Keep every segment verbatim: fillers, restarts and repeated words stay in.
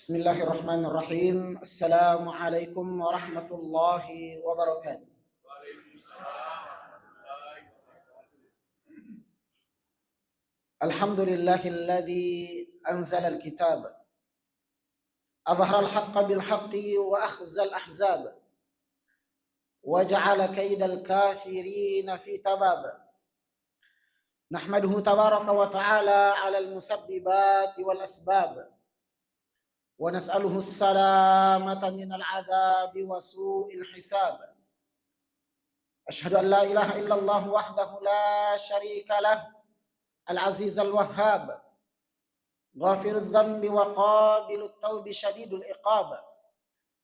بسم الله الرحمن الرحيم. السلام عليكم ورحمة الله وبركاته. الحمد لله الذي أنزل الكتاب، أظهر الحق بالحق وأخزى الأحزاب، وجعل كيد الكافرين في تباب. نحمده تبارك وتعالى على المسببات والأسباب، ونسأله السلامة من العذاب وسوء الحساب. أشهد أن لا إله إلا الله وحده لا شريك له، العزيز الوهاب، غافر الذنب وقابل التوب شديد العقاب،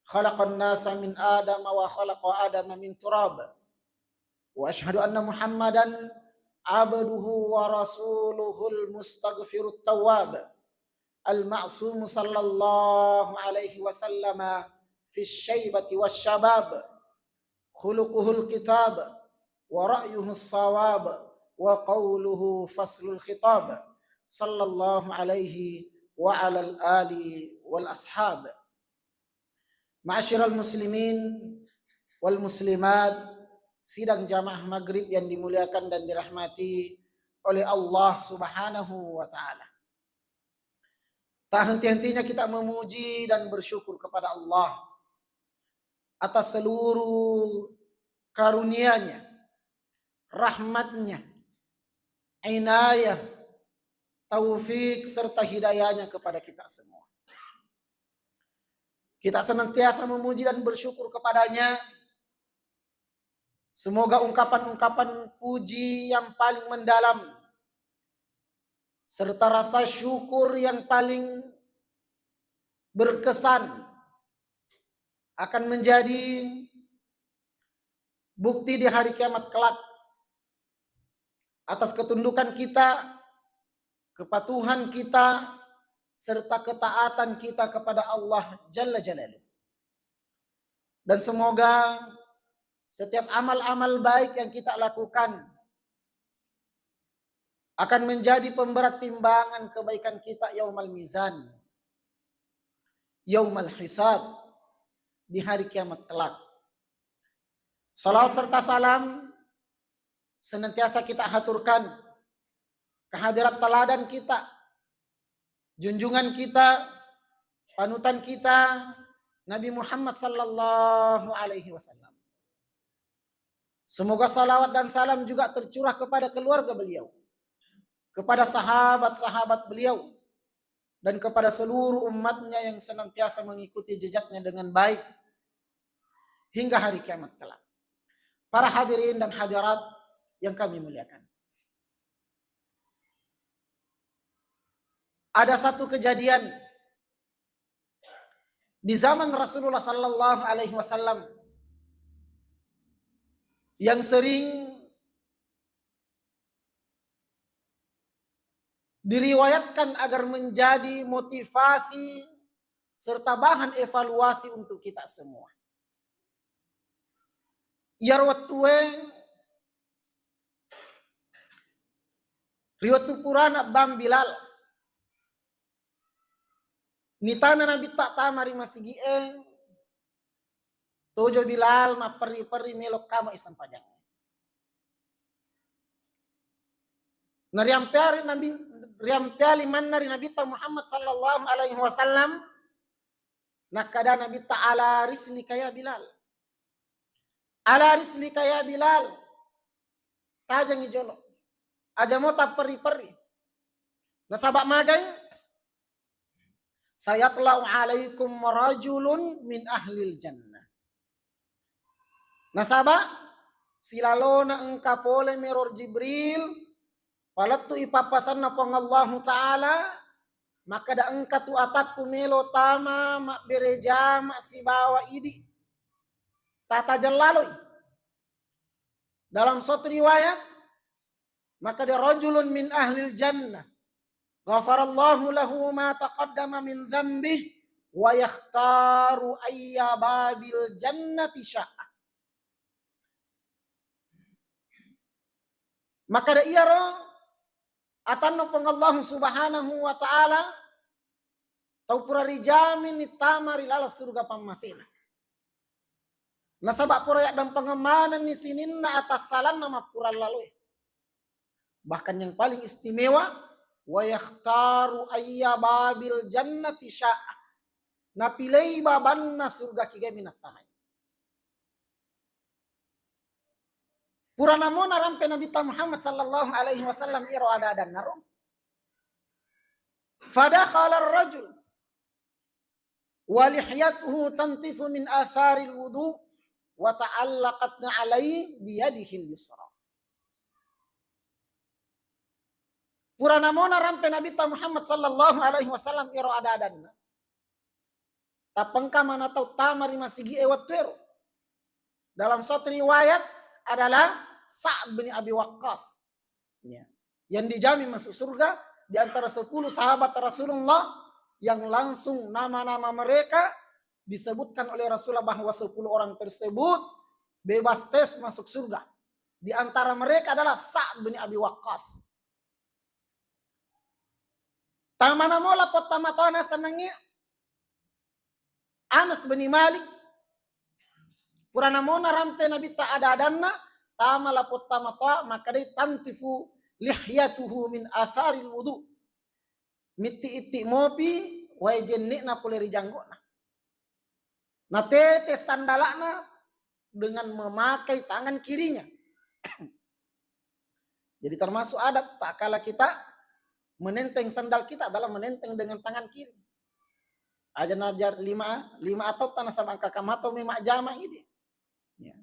خلق الناس من آدم وخلق آدم من تراب، وأشهد أن محمدا عبده ورسوله المستغفر التواب، المعصوم صلى الله عليه وسلم في الشيبة والشباب، خلقه الكتاب، ورأيه الصواب، وقوله فصل الخطاب، صلى الله عليه وعلى الآل والأصحاب. Ma'asyiral muslimin wal muslimat, sidang jamaah maghrib yang dimuliakan dan dirahmati oleh Allah Subhanahu wa Ta'ala. Tak henti-hentinya kita memuji dan bersyukur kepada Allah atas seluruh karunia-Nya, rahmat-Nya, inayah, taufik, serta hidayah-Nya kepada kita semua. Kita senantiasa memuji dan bersyukur kepada-Nya. Semoga ungkapan-ungkapan puji yang paling mendalam serta rasa syukur yang paling berkesan akan menjadi bukti di hari kiamat kelak atas ketundukan kita, kepatuhan kita, serta ketaatan kita kepada Allah Jalla Jalaluh. Dan semoga setiap amal-amal baik yang kita lakukan akan menjadi pemberat timbangan kebaikan kita yaumal mizan, yaumal hisab, di hari kiamat kelak. Salawat serta salam senantiasa kita haturkan kehadirat teladan kita, junjungan kita, panutan kita, Nabi Muhammad sallallahu alaihi wasallam. Semoga salawat dan salam juga tercurah kepada keluarga beliau, kepada sahabat-sahabat beliau, dan kepada seluruh umatnya yang senantiasa mengikuti jejaknya dengan baik hingga hari kiamat kelak. Para hadirin dan hadirat yang kami muliakan, ada satu kejadian di zaman Rasulullah sallallahu alaihi wasallam yang sering diriwayatkan agar menjadi motivasi serta bahan evaluasi untuk kita semua. Iyaro wettue, ri wettu purana bang Bilal, nitana Nabitta tama ri masigi'e, tojo Bilal mapperri-perri melo kama isempajang. Nariampeari Nabi, riampeali manna ri Nabitta Muhammad sallallahu alaihi wasallam, nakkada Nabitta, "Ala rislika ya Bilal. Ala rislika ya Bilal." Tajengi jolo. Aja mo tapperri-perri. Nasaba magai, "Sayatlau alaikum rajulun min ahlil jannah." Nasaba silalona engka pole mero Jibril, palettu i pappasanna Puang Allahu Ta'ala, makkeda, "Engka tu atakku melo tama mabbere jama sibawa idi. Tata jallaloi." Dalam suatu riwayat, makkeda, "Rajulun min ahlil jannah, ghafarallahu lahu ma taqaddama min dzambih, wa yakhtaru ayya babil jannati sya'a." Makkeda iyaro atanna Puang Allahu Subhanahu wa Ta'ala, Tau pura rijamini tama ri laleng suruga pammasena. Nasaba pura yaddampengeng manenni sininna atassalanna mappura laloe. Bahkan yang paling istimewa, wa yakhtaru ayya babil jannati sya'a. Napilei babanna surga kigae minattamai. Pura namo narampe Nabitta Muhammad sallallahu alaihi wasallam iro ada-adanna ro. Fadakhala ar-rajul wa lihyatuhu tantifu min atharil wudu wa ta'allaqat alaihi biyadihil yusra. Pura namo narampe Nabitta Muhammad sallallahu alaihi wasallam iro ada-adanna. Tappa engka maneng tau tama ri masigi'e wettuero. Dalam suatu riwayat adalah Sa'ad bin Abi Waqqas. Ya. Yang dijamin masuk surga di antara sepuluh sahabat Rasulullah yang langsung nama-nama mereka disebutkan oleh Rasulullah bahwa sepuluh orang tersebut bebas tes masuk surga. Di antara mereka adalah Sa'ad bin Abi Waqqas. Tama namo lapong tama toa nasengngi Anas bin Malik. Pura namo narampe Nabitta ada-adanna, tama lapong tama toa, makkedai tantifu lihyatuhu min atharil wudu. Mitti-itti mopi wae jenne'na pole ri janggo'na. Natete sandala'na dengan memakai tangan kirinya. Jadi termasuk adab, tak kala kita menenteng sandal kita adalah menenteng dengan tangan kiri. Aja najar lima, lima atau tanah sama angka kamato memang jama ini. Ya.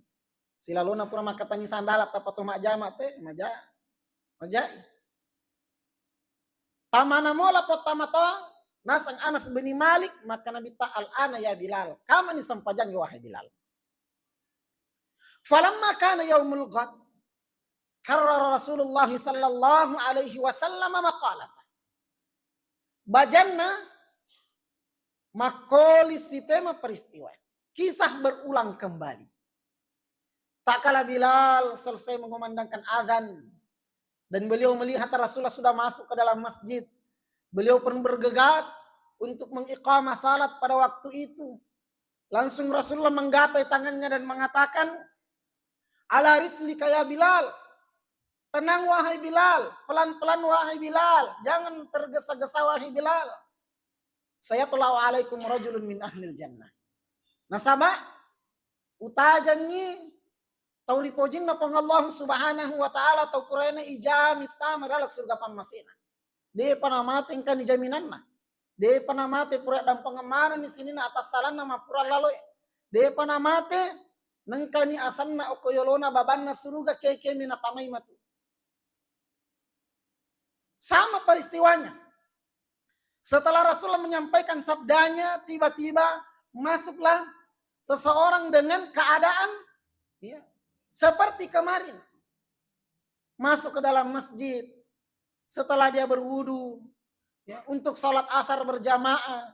Silalona pura makkatangi sandala tappa to majjama te, maja-, majai. Tama namo lapong tama toa, naseng Anas bin Malik, makkeda Nabitta, "Al-ana ya Bilal, kamani sempajangngi wahai Bilal." Falamma kana yaumul ghad, karrara Rasulullah sallallahu alaihi wasallam maqalata. Bajanna makkoli sitema peristiwa. Kisah berulang kembali. Tak kala Bilal selesai mengumandangkan azan dan beliau melihat Rasulullah sudah masuk ke dalam masjid, beliau pun bergegas untuk mengiqamah salat pada waktu itu. Langsung Rasulullah menggapai tangannya dan mengatakan, "Ala rislika ya Bilal. Tenang wahai Bilal, pelan-pelan wahai Bilal, jangan tergesa-gesa wahai Bilal. Sayatlau alaikum rajulun min ahlil jannah." Nasaba utajangngi tau ripojinna Puang Allah Subhanahu wa Ta'ala, tau puraena ijami tama dalam surga pammasena. Depa namate engkani jaminanna. Depa namate pura dampengeng manenni sininna atassalanna mappura laloe. Depa namate nengkani asenna okko yolona babanna suruga kekemi natamai matu. Sama peristiwanya. Setelah Rasulullah menyampaikan sabdanya, tiba-tiba masuklah seseorang dengan keadaan, ya, seperti kemarin. Masuk ke dalam masjid, setelah dia berwudu, ya, untuk sholat asar berjamaah,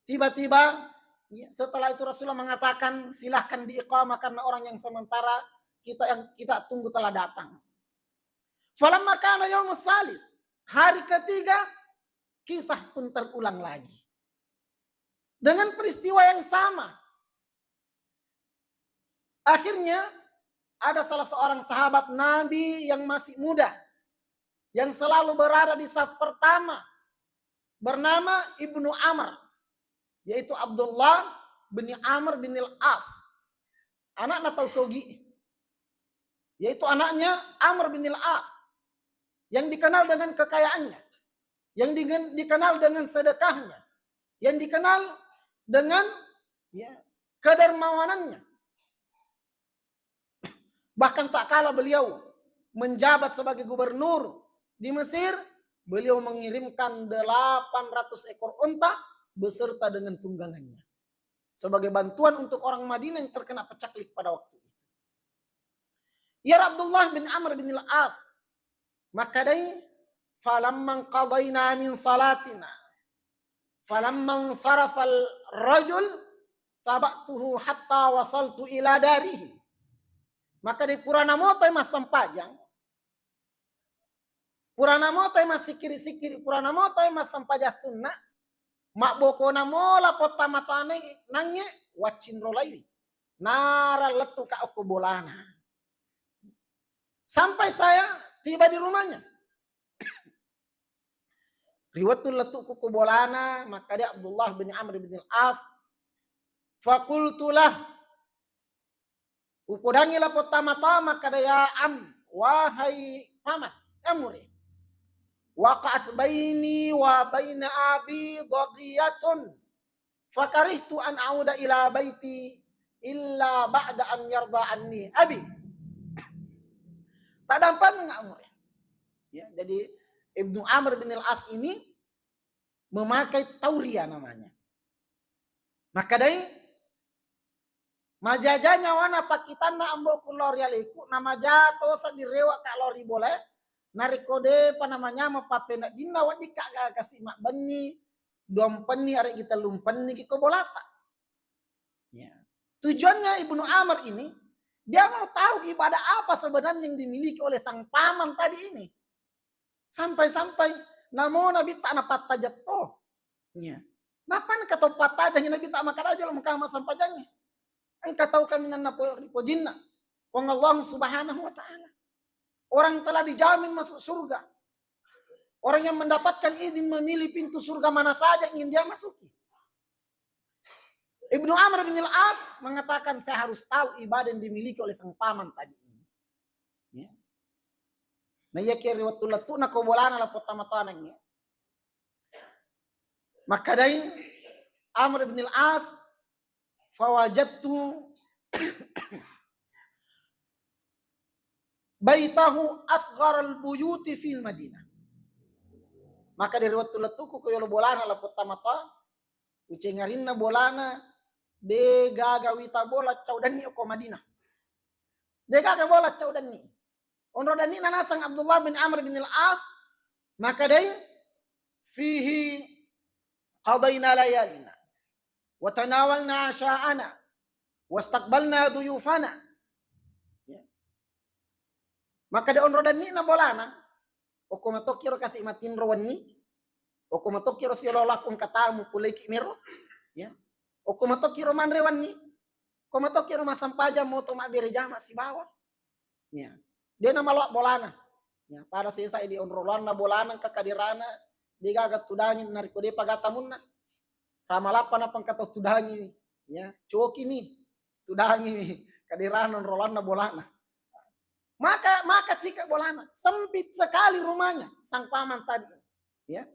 tiba-tiba, ya, setelah itu Rasulullah mengatakan, "Silahkan diiqamah karena orang yang sementara kita, yang kita tunggu telah datang." Falamma kana yaumus salis, hari ketiga, kisah pun terulang lagi. Dengan peristiwa yang sama. Akhirnya, ada salah seorang sahabat Nabi yang masih muda, yang selalu berada di saf pertama, bernama Ibnu Amr, yaitu Abdullah bin Amr bin Al-As, anakna tau sogi, yaitu anaknya Amr bin Al-As, yang dikenal dengan kekayaannya, yang di-, dikenal dengan sedekahnya, yang dikenal dengan, ya, kedermawanannya. Bahkan tak kala beliau menjabat sebagai gubernur di Mesir, beliau mengirimkan delapan ratus ekor unta beserta dengan tunggangannya sebagai bantuan untuk orang Madinah yang terkena pacaklik pada waktu itu. Ya Abdullah bin Amr bin Al-As, makkedai, "Falamman qadaina min salatina, falamman sarafal rajul, taba'tuhu hatta wasaltu ila darihi." Makkedai, purana motoi massempajang, purana motoi massikiri-sikiri, purana motoi massempajang sunna, Mabbokona mola potta matoaneng nangnge waccinrolaiwi. Nara lettu ka okko bolana. Sampai saya tiba di rumahnya. Ri wettu lettu'ku ko bolana, makkeda Abdullah bin Amr bin Al-As, faqultu lah, upodangi lapong tama-tama kada, ya am, wahai paman, amure. Waqa'at baini wa baina abi dhaghiyatun. Fakarihtu an auda ila baiti illa ba'da an yarda anni abi. Tadampang nggak amure. Ya, jadi Ibnu Amr bin Al-As ini memakai tauria namanya. Makkedai, majaja nyawana pakkitanna ambo'ku lao ri aleku, namaja tosa direwa ka lao ri bolae, narekko depa namanyameng pappeneddinna weddikka ga kasi mabbenni, duampenni areggi tellumpenni ki ko bolata. Ya. Tujuannya Ibnu Amr ini, dia mau tahu ibadah apa sebenarnya yang dimiliki oleh sang paman tadi ini. Sampai-sampai namo Nabitta napattaja to. Ya. Napa engka tau pattajangi Nabitta makkeda aja lo mengkama sampajangi. Engka tau kaminang napo-, ripojinna Puang Allah Subhanahu wa Ta'ala. Orang telah dijamin masuk surga. Orang yang mendapatkan izin memilih pintu surga mana saja ingin dia masuki. Ibnu Amr bin Al-As mengatakan, saya harus tahu ibadah yang dimiliki oleh sang paman tadi ini. Ya. Nah, iya kira waktu lettu na ko bolana lapong tama-tama ya. Makkedai Amr bin Al-As, fawajadtu baitahu asgharal buyuti fil Madinah. Maka dari waktu lettuku ko yolo bolana lapong tama-tama, ucengarinna bolana, de gaga wita bola caudanni ko Madinah. De gaga bola caudanni. Onro danni na nasang Abdullah bin Amr bin Al-As, makkedai, fihi qadaina layalina, wa tanawalna asha'ana, wastaqbalna duyufana. Ya. Makkeda onro danni na bolana, okko matokkiro kasi matinro wenni, okko matokkiro siolo lakko engka tamu puleki mero. Ya. Okko matokkiro manre wenni, ko matokkiro massempajang moto mabbere jama sibawa. Ya. De namaloa bolana. Ya, pada sesa di onroloanna bolana engka kadirana, de gaga tudangi narekko de pagatamunna. Ramalappa nappa engka tau tudangi. Ya, coki mi. Tudangi mi. Kadirana onroloanna bolana. Maka, maka cika bolana. Sempit sekali rumahnya sang paman tadi. Ya.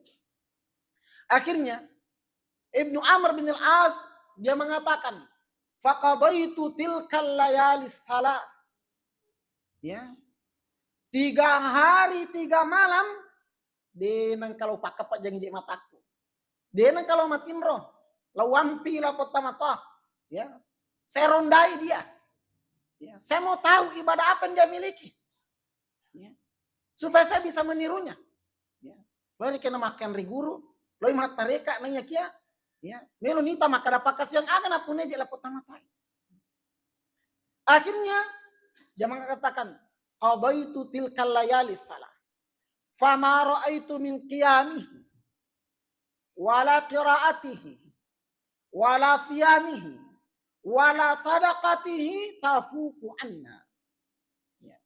Akhirnya Ibnu Amr bin Al-As, dia mengatakan, faqadaitu tilkal layali salas. Ya. Tiga hari, tiga malam, de nengka lo pakkepa janji matakku. De nengka lo matinro, lo wampi lapong tama-tama. Ya. Saya rondai dia. Ya. Saya mau tahu ibadah apa yang dia miliki. Ya. Supaya saya bisa menirunya. Ya. Loi rekeng makkeda ri guru, loi mattareka naiya kia, ya, melo nita makkeda pakkasiang aga napunnai je lapong tama-tama. Akhirnya dia mengatakan, qadaitu tilkal layali salas. Fama ra'aitu min qiyamihi wala qiraatihi wala siyamihi wala sadaqatihi tafuqu anna. Ya.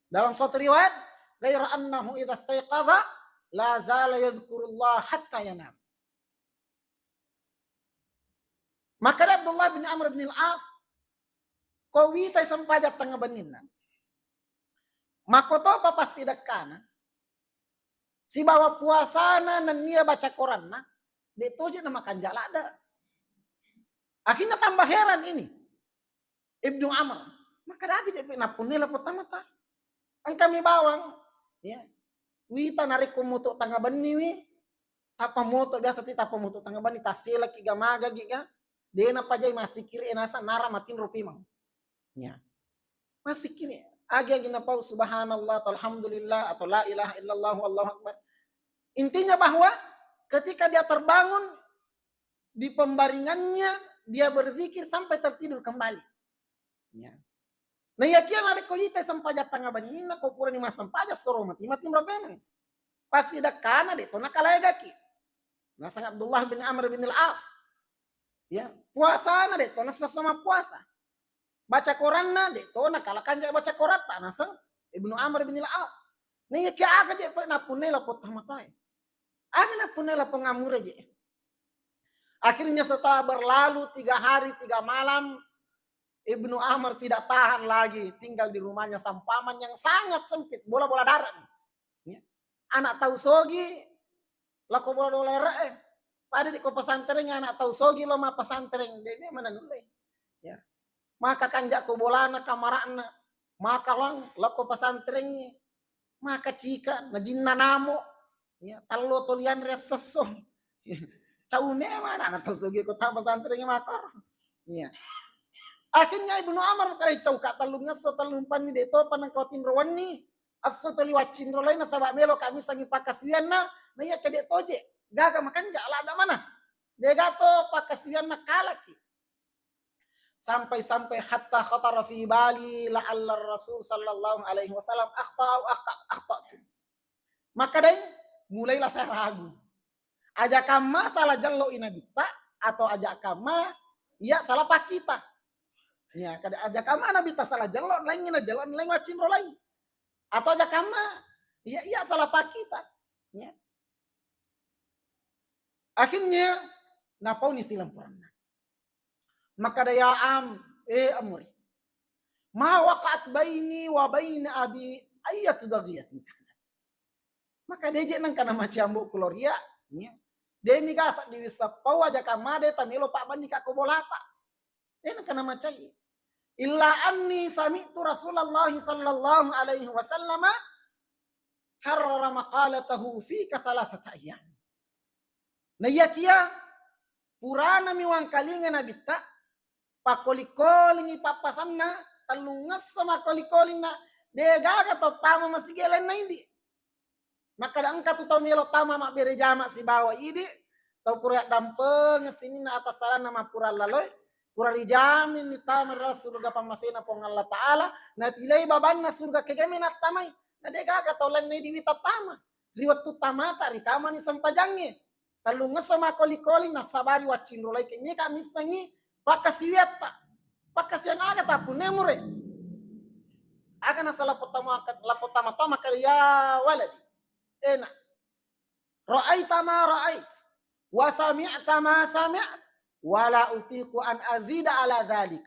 Dalam suatu riwayat, ghaira annahu idza staiqadha la zala yadzkurullah hatta yanam. Makkeda Abdullah bin Amr bin Al-As, ko witai sempajang tengnga benninna, makkotopa passidekkana, sibawa puasana nennia baca koranna, de toje na makanja ladde. Akhirnya tambah heran ini Ibnu Amr. Maka dagi je nappunni lapong tama-tama. Engkami bawang, ya. Wita narekko moto tengnga benni wi, tappa moto biasa ti tappa moto tengnga benni, tasselaki ga maga gi ga, de napajai massikiri e nasa nara matinro pimeng. Ya. Massikini, agi-agi napau subhanallah atau alhamdulillah atau la ilaha illallah wallahu akbar. Intinya bahwa ketika dia terbangun di pembaringannya, dia berzikir sampai tertidur kembali. Ya. Nah, iya kia narekko ita sempajang tengnga benninna, ko purani massempajang soro mati, mati merapenang. Passidekkana de to nakalaigaki. Naseng Abdullah bin Amr bin Al-As. Ya, puasana de' to nasesso mappuasa. Baca Quranna de' to nakala kanja baca Quratta, naseng Ibnu Amr bin Al-As. Nah, iya ki aga je' pe napunnai lapong tamatoae. Aga napunnai lapong amure je'. Akhirnya setelah berlalu tiga hari, tiga malam, Ibnu Amr tidak tahan lagi tinggal di rumahnya sang paman yang sangat sempit, bola-bola darat. Ya. Anak tau sogi, lako bola-bola darat, eh. Pada di ko pesantren anak tau sogi lo ma pesantren, de' memang nulle. Ya. Maka kanja ko bolana kamarana, maka lang lako pesantren, maka cika, najinna namo, ya, tallo tolian resosso. Cau memang anak tau sogi ko ta pesantren makor. Ya. Akhirnya Ibnu Amr makkedai, "Cau ka tellung esso, tellung panni de' topa nengka tinro wenni. Esso toli waccinro lai nasaba' melo ka missengngi pakkasiwianna, na iya ke de' toje'. Gaga makanja, ladda mana? De' gato pakkasiwianna kalaki." Sampai-sampai hatta khatara fi bali la'alla Rasul sallallahu alaihi wasallam akhta au akhta, akhtatu. Makkedai, mulailah saya ragu. Aja kamma salah jello i Nabitta atau aja kamma iya salah pakkita. Ya, kada aja kamma Nabitta salah jello, laingngi na jello, laing waccinro laing. Atau aja kamma iya, iya salah pakkita. Ya. Akhirnya napauni silang puranna. Makkeda, "Ya am, eh amuri. Ma waqa'at baini wa baina abi ayyatu daghiyatin kanat." Maka de' je' nengka namaci ambo' ku loria, ya. De' mi gasa diwisseng pau aja kamma de' tamelo pabanding ka ko bolata. De' nengka namacai. Illa anni sami'tu Rasulullah sallallahu alaihi wasallam karrara maqalatahu fika salasata ayyam. Na iyakiya purana mi wangkalinga Nabitta, pakkoli-kolingi pappasanna, tellung esso makkoli-kolinna, de' gaga tau tama masigi lainna idi'. Makkeda engka tu tau melo tama mabbere jama sibawa idi', tau pura yaddampengeng sininna atassalanna mappura laloe, pura rijaminni tama ri laleng surga pammasena Puang Allah Ta'ala, napilei babanna surga kegami nattamai. Na de' gaga tau lainna idi' wita tama. Ri wettu tamata rikamani sempajangnge. Tellung esso makkoli-koli nassabari waccinro lai kennyeka missengngi pakkasiwiatta. Pakkasiwiang aga tappunne mure? Aga nasa lapong tama, lapong tama tama kali ya waladi. Ena. Ra'aita ma ra'ait. Wa sami'ta ma sami'at. Wa la utiqu an azida ala dzalik.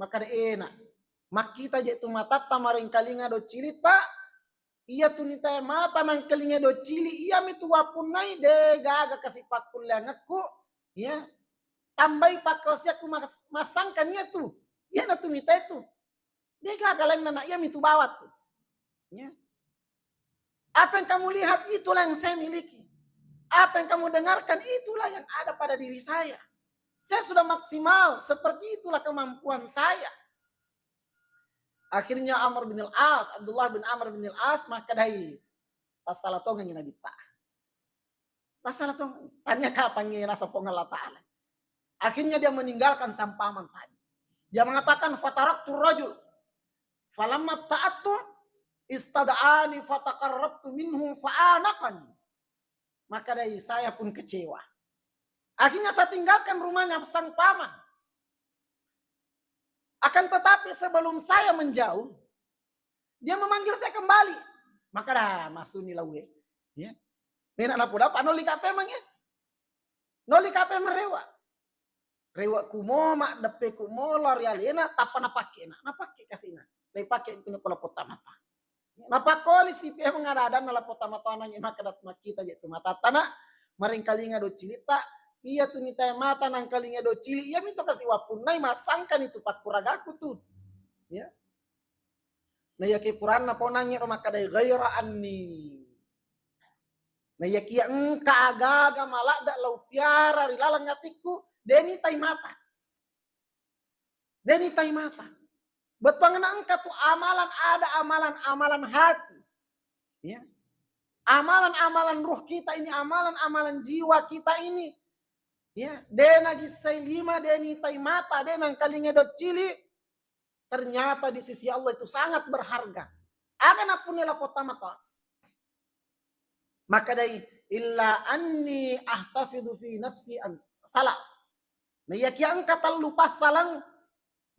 Makkeda ena. Makkita je' tu matatta marengkalinga doccilitta. Iya tu nitae mata nangkalinga doccili, iya mi tu wappunnai de' gaga kasi pakkulleangekku, ya. Tambai pakkasiwiakku mas-, massangka nia tu. Iya na tu nitae tu. De' gaga lainna na iya mi tu bawang tu. Ya. Apa yang kamu lihat itulah yang saya miliki. Apa yang kamu dengarkan itulah yang ada pada diri saya. Saya sudah maksimal, seperti itulah kemampuan saya. Akhirnya Amr bin Al-As, Abdullah bin Amr bin Al-As makkedai, "Tassala tongengngi Nabitta. Tassala tongeng. Tania kapangnge naseng Puang Allah Ta'ala." Akhirnya dia meninggalkan sang paman tadi. Dia mengatakan, "Fataraktu rajul. Falamma ta'attu istad'ani fataqarrabtu minhu fa'anaqani." Makkedai, "Saya pun kecewa. Akhirnya saya tinggalkan rumahnya sang paman. Akan tetapi sebelum saya menjauh, dia memanggil saya kembali." Makkeda, "Masuni laue." Ya. Mena napoda pa nolli kape mange. Nolli kape merewa. Rewe'ku mo, maddeppeku mo lao ri alena, tappa napakkena. Napakke kasina. Napakke ko lapong tamata. Napakkoli sipi mengada-adanna lapong tamatoanangnge makkeda, "Makkita je' tu matatta na, marengkalinga doccilitta, iya tu nitae mata nangkalinga doccili, iya mi to kasi wappunnai massangkani tu pakkuragaku tu." Ya. Na iya ke puranna ponangnge ro makkedai, "Ghaira anni." Na iyakiya engka aga-aga maladde' la upiara ri laleng atikku, de' nitai mata. De' nitai mata. Bettuanna engka tu amalan, ada amalan-amalan hati. Ya. Amalan-amalan ruh kita ini, amalan-amalan jiwa kita ini. Ya, de' nagissai lima, de' nitai mata, de' nangkalinga doccili. Ternyata di sisi Allah itu sangat berharga. Aga nappunne lapong tamatoa. Makkedai, Illa anni ahtafidhu fi nafsi an salas. Naiyakiya engka tellu passaleng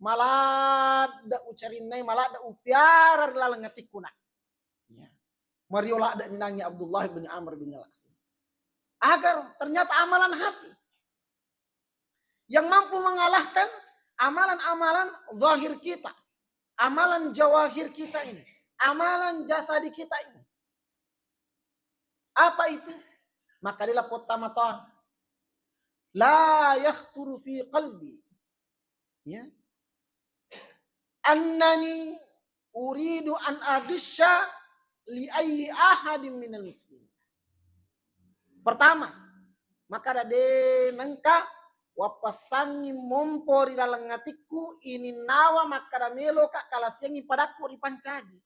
maladde ucerinnai, maladde upiara ri laleng atikku na. Ya. Mario ladde ninangi Abdullah bin Amr bin Al-As. Agar ternyata amalan hati yang mampu mengalahkan amalan-amalan zahir kita, amalan jawahir kita ini, amalan jasadi kita ini. Apa itu? Maka dia lapor tama toa. La yakhturu fi qalbi. Ya. Annani uridu an agisha li ayyi ahadin minal muslim. Pertama, maka de nengka wapassangi mompo ri laleng atikku ininnawa makkada meloka kalasiangi padakku ripancaji.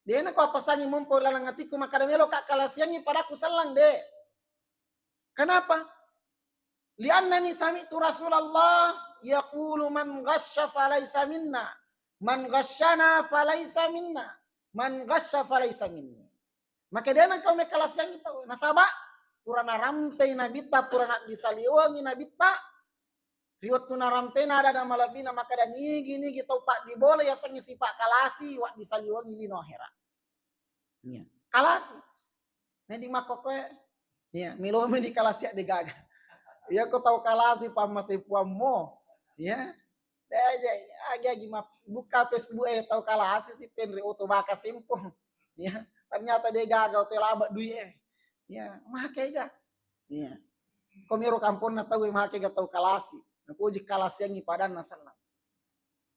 Dena ko apassangi mompo ri laleng atikku makkada meloka kalasiangi padakku sellang de. Kenapa? Liannani sami'tu Rasulullah yaqulu man ghasya falaysa minna, man ghasyana falaysa minna, man ghasya falaysa minni. Maka dena ko mekkalasiangi tau nasaba pura narampei nabitta, pura naddisaliongi nabitta. Ri wettu narampena ada-ada malebbina makkada nigi-nigi tau paddibola yasengnge sipa kalasi waddisaliongi lino ahera. Iya. Kalasi. Nedi makkokkoe. Iya, melo meni kalasi de gaga. Iya ko tau kalasi pammase puammo. Iya. Deh, agi-agi buka Facebook e tau kalasi si penre oto baka sempo. Iya. Ternyata de gaga oto laba dui e. Iya, make ga. Iya. Komiro kamponna tau e make ga tau kalasi. Napoji kalasiangi padanna sellang.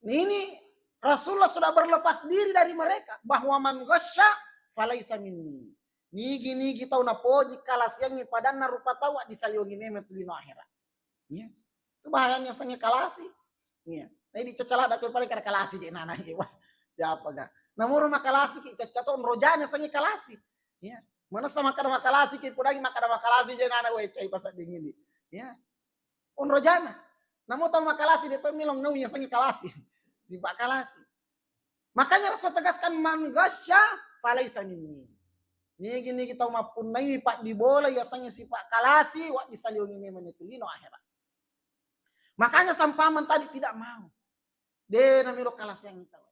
Ini Rasulullah sudah berlepas diri dari mereka bahwa man ghasya falaisa minni. Nigi-nigi tau napoji kalasiangi padanna rupa tau disaliongi memang tu lino ahera. Iya. Itu bahayanya sengnge kalasi. Iya. Nah, ini cecala da paling kada kalasi je nana. Wah, siapa ga? Namuru makalasi ki caca to rojana sengnge kalasi. Iya. Mana sama kada makalasi ki pudangi makada makalasi je nana we cai pasal dingin di. Iya. Onrojana. Namo tau makalasi de to milong ngau yasengnge kalasi. Sipa kalasi. Makanya Rasul tegaskan man ghasya falaisa minni. Nigi-nigi tau mappunnai paddibola yasengnge sipa kalasi waddisaliongi memang tu lino ahera. Makanya sampamang tadi tidak mau. De namelo kalasiangi tau.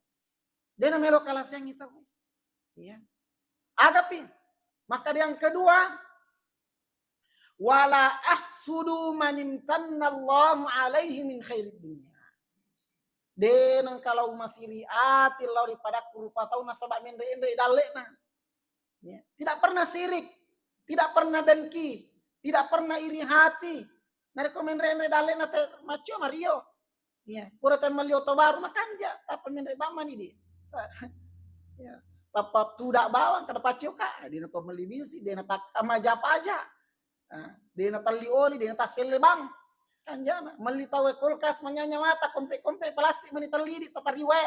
De namelo kalasiangi tau. Iya. Agapi. Maka yang kedua, wala ahsudu manimtannallahu alaihi min khairid dunia. De nengka lao masiri ati lao ri padakku rupa tau nasaba menre-enre dallena. Ya. Tidak pernah sirik, tidak pernah dengki, tidak pernah iri hati. Narekko menre-enre dallena te maccio mario. Iya, pura temmelli oto baru makanja, tappa menre bang mani di. Sa-, ya, tappa tuda bawang kada paccio ka, dena to melli bisi, dena tak maja paja. Ah, dena talli oli, dena tasselle bang. Kanjana, melli tau kulkas manyanya mata, kompe-kompe plastik mani talli di tatariwe.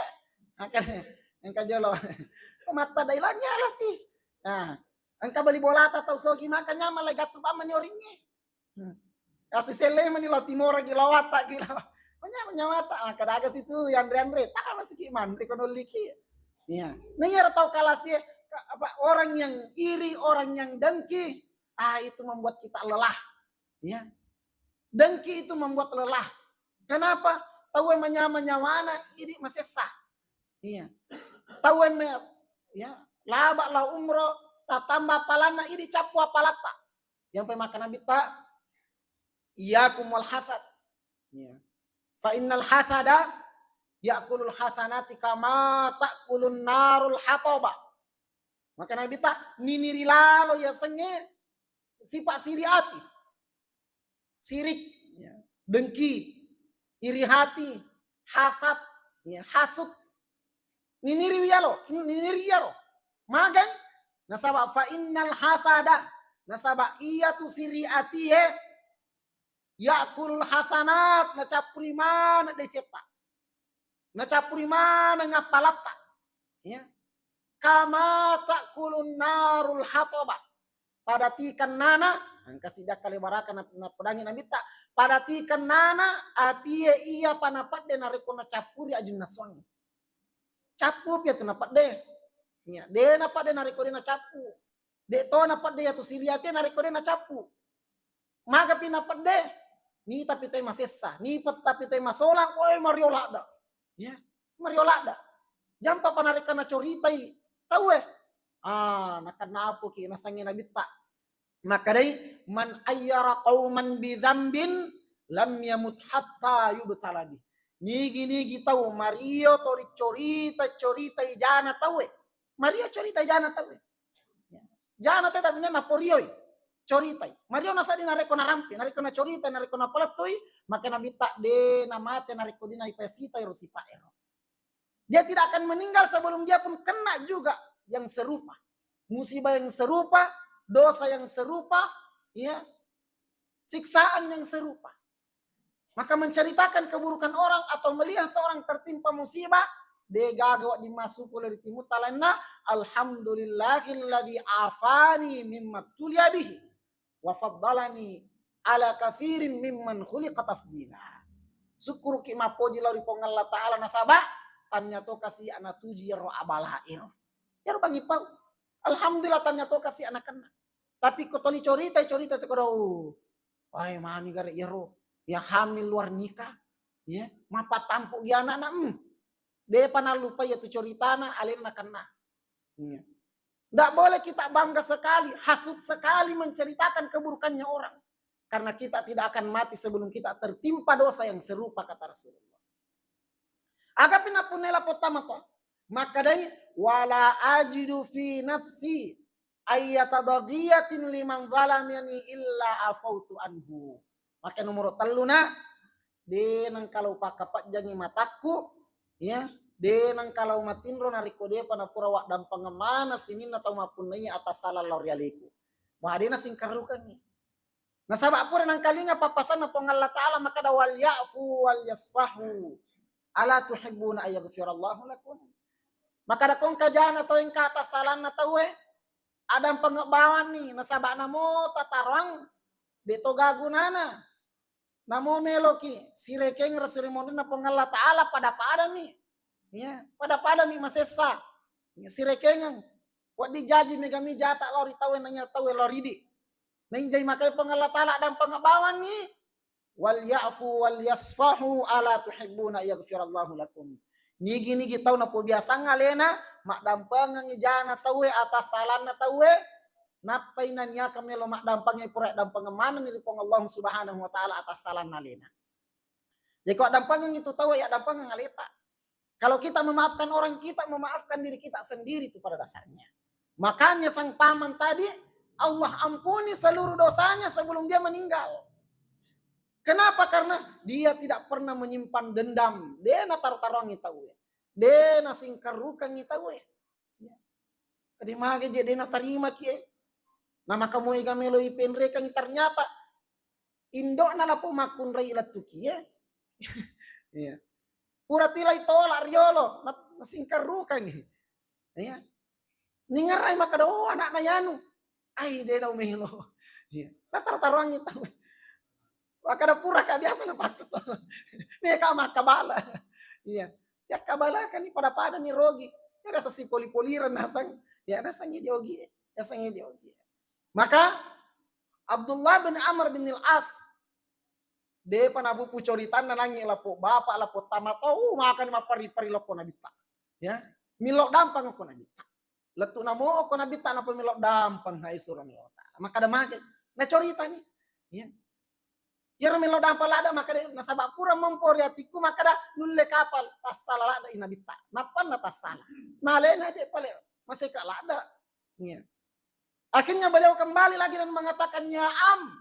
Angka, angka jolo. Mata dai lagi alasi. Nah, engka beli bolata tau sogi maka nyaman lai gattu bang mani oringnge. Hmm. Kasi sellei mani lao timora gi lao watta gi lao. Manya-, manyawata. Ah, kada aga situ yanre-anre. Tama siki manre kono liki. Iya. Nah, iya tau kalasi, ka-, apa, orang yang iri, orang yang dengki, ah, itu membuat kita lelah. Ya. Dengki itu membuat lelah. Kenapa? Tau manya-, manyawana idi masessa. Iya. Tau me-, ya, laba lao umroh, tatamba apalanna idi cappu apalatta. Yang pemakan Nabi ta, iyakum wal hasad. Ya. Fa innal hasada ya'kulul hasanati kama ta'kulun narul hatoba. Maka Nabi ta, niniri lalo yasengnge sipa siri ati. Sirik, ya, dengki, iri hati, hasad, ya, hasut. Niniri wiyalo, niniri iyaro. Magai? Nasaba fa innal hasada. Nasaba iyatu siri atie, ya'kulul hasanat, nacappuri maneng decetta. Nacappuri maneng appalatta. Ya. Kama ta'kulun narul hatoba. Pada tikennana, engka sijakka le baraka na-, napedangi Nabitta. Pada tikennana, apie iya pa napedde narekko nacappuri ajunna suang. Cappu pi atu napedde. Ya, de napedde narekko de nacappu. De' to napedde iyatu siriate narekko de' nacappu. Magapi napedde, nitapi toe masessa, nitapi toe masolang, woi, mario ladda. Ya, mario ladda. Jampa pa narekko nacoritai tauwe. Ah, nakennapuki nasengnge nabitta. Makkedai, "Man ayyara qauman bi dzambin lam yamut hatta yubtala bih." Nigi-nigi tau mario to ricorita-corita ijana tauwe. Mario corita ijana tauwe. Jana teta punya naporioi. Coritai. Mario nasaddi narekko narampe, narekko nacoritai, narekko napalettui, maka nabitta de' namate narekko de' naipasita ero sifat ero. Dia tidak akan meninggal sebelum dia pun kena juga yang serupa. Musibah yang serupa, dosa yang serupa, ya, siksaan yang serupa. Maka menceritakan keburukan orang atau melihat seorang tertimpa musibah, de' gaga wedding massukkuru ri timutta lainna, "Alhamdulillahilladzi afani mimma tulia bihi wa faddalani ala katsirin mimman khuliqa tafdila." Sukkuruki mappoji lao ri Puang Allah Ta'ala nasaba tannia to kasi anatuju iyaro abala ero. Iyaro bangi pau. Alhamdulillah, tannia to kasi anakenna. Tapi ko toli coritai, coritai to kodau. Wai, mani gare iyaro. Ya, hamil luar nikah. Ya, mappatampu gi anakna. Hmm. De'pa nallupai iyatu coritana, alenna kenna. Ya. Ndak boleh kita bangga sekali, hasut sekali menceritakan keburukannya orang. Karena kita tidak akan mati sebelum kita tertimpa dosa yang serupa, kata Rasulullah. Agapi napunnai lappo tama to. Makkedai, "Wala ajidu fi nafsi ayyata bagiyatin liman zalamani illa afautu anhu." Maka nomoro tellu na, de' nengka lao pakkapajjangi matakku, ya, de' nengka lao matinro narekko de'pa napura waddampengeng maneng sininna tau mappunnai atassalang lao ri aleku. Wah, de' nasingkarrukengngi. Nasaba pura nangkalinga pappasanna Puang Allah Ta'ala, makkeda, "Wal ya'fu wal yasfahu. Ala tuhibbuna ayyaghfirallahu lakum?" Makkeda, "Ko engka jana tau engka atassalanna tauwe, adampengeng bawanni, nasaba namo tataroang de' to gaga gunana. Namo meloki sirekeng ri surimonrinna Puang Allah Ta'ala, pada-padami. Ya, pada-padami masessa. Ya, sirekengeng. Wedding jaji megami jata lao ri tauwe, nanya tauwe lao ridi." Nainjai makkeda Puang Allah Ta'ala, "Adampengeng bawanni, wal ya'fu wal yasfahu, ala tuhibbuna yaghfirallahu lakum." Nigi-nigi tau napobiasang alena maddampengengngi jana tauwe, atassalanna tauwe, nappai naniaka melo maddampengengngi pura dampengeng manenni ri Puang Allah Subhanahu wa Ta'ala atassalanna alena. Jadi ko addampengengngi tu tauwe, ya dampengeng aleta. Kalau kita memaafkan orang, kita memaafkan diri kita sendiri itu pada dasarnya. Makanya sang paman tadi, Allah ampuni seluruh dosanya sebelum dia meninggal. Kenapa? Karena dia tidak pernah menyimpan dendam. De' nataro-taroangngi tauwe. De' nasingkarrukengngi tauwe. Ya. Jadi mage je de' natarimaki, eh. Namaka moega meloi penrekengngi, ternyata indo'na lapo makkunrai lettuki, eh. Iya. Pura tilai tola riolo, na-, nasingkarrukengngi. Iya. Ningerai makkeda, "Oh, anakna yanu." Ai, de' nau melo. Iya. Nataro-taroangngi tau. Makkeda, "Puraka biasa napakko." Meka makkabala. Iya. Siakkabalakani pada-padani rogi. Ya, rasa sipoli-polireng nasang. Ya, nasangngi diogi. Nasangngi diogi. Maka Abdullah bin Amr bin Al-As, de'pa nabupu coritanna nangnge lappo bapa, lappo tama to, uh, makani mappari-pari lokko nabitta. Ya, millau dampeng okko nabitta. Lettu namo okko nabitta, nappa millau dampeng, hai suroni Allah Ta'ala. Makkeda mage, nacoritani. Ya. Iyaro millau dampeng ladda, makkeda, nasaba pura mompo ri atikku, makkeda nulle kapal, tassala ladda i nabitta. Nappanna tassala. Nalena je pale, maseka ladda. Ya. Akhirnya beliau kembali lagi dan mengatakan, "Ya am,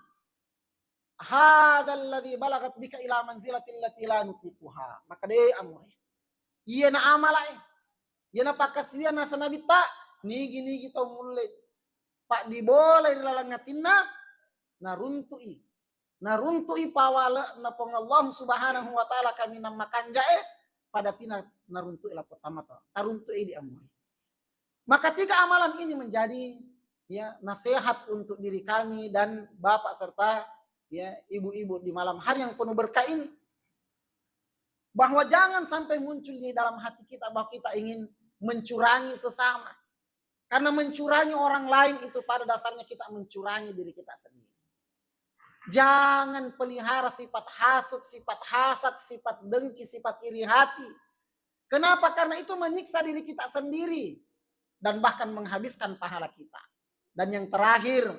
hadzal ladzi balagat bika ila manzilatil lati la nutiquha." Makkeda, "Eh, amore. Iyana amala e. Iyana pakkasiwiang naseng nabitta, nigi-nigi tau mulle paddibolai ri laleng atinna, naruntu'i. Naruntu'i pawale'na Puang Allah Subhanahu wa Ta'ala kaminang makanja'e, pada tina naruntu'i lappo tama to. Taruntu'i di amore." Maka tiga amalan ini menjadi, ya, nasihat untuk diri kami dan bapak serta, ya, ibu-ibu di malam hari yang penuh berkah ini. Bahwa jangan sampai muncul di dalam hati kita bahwa kita ingin mencurangi sesama. Karena mencurangi orang lain itu pada dasarnya kita mencurangi diri kita sendiri. Jangan pelihara sifat hasut, sifat hasad, sifat dengki, sifat iri hati. Kenapa? Karena itu menyiksa diri kita sendiri dan bahkan menghabiskan pahala kita. Dan yang terakhir,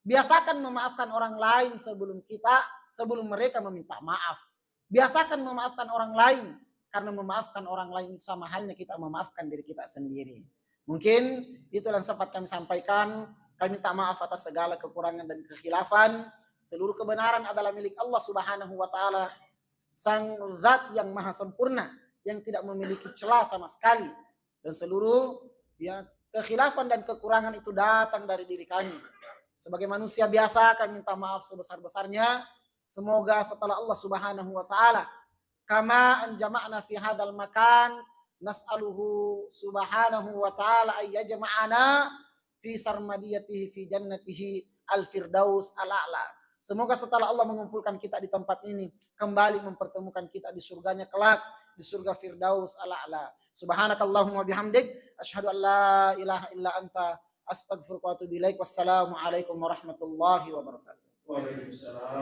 biasakan memaafkan orang lain sebelum kita, sebelum mereka meminta maaf. Biasakan memaafkan orang lain, karena memaafkan orang lain itu sama halnya kita memaafkan diri kita sendiri. Mungkin itu yang sempat kami sampaikan. Kami minta maaf atas segala kekurangan dan kekhilafan. Seluruh kebenaran adalah milik Allah Subhanahu wa Ta'ala, Sang Zat yang Maha Sempurna, yang tidak memiliki celah sama sekali. Dan seluruh, ya, kekhilafan dan kekurangan itu datang dari diri kami. Sebagai manusia biasa, kami minta maaf sebesar-besarnya. Semoga setelah Allah Subhanahu wa Ta'ala, kama anjama'na fi hadal makan, nas'aluhu Subhanahu wa Ta'ala ayyajma'ana fi sarmadiyatihi fi jannatihi al-firdaus al-a'la. Semoga setelah Allah mengumpulkan kita di tempat ini, kembali mempertemukan kita di surganya kelak, di surga Firdaus al-a'la. Subhanakallahumma bihamdik, asyhadu an la ilaha illa anta, astaghfiruka wa atubu ilaik. Wassalamualaikum warahmatullahi wabarakatuh. Waalaikumsalam.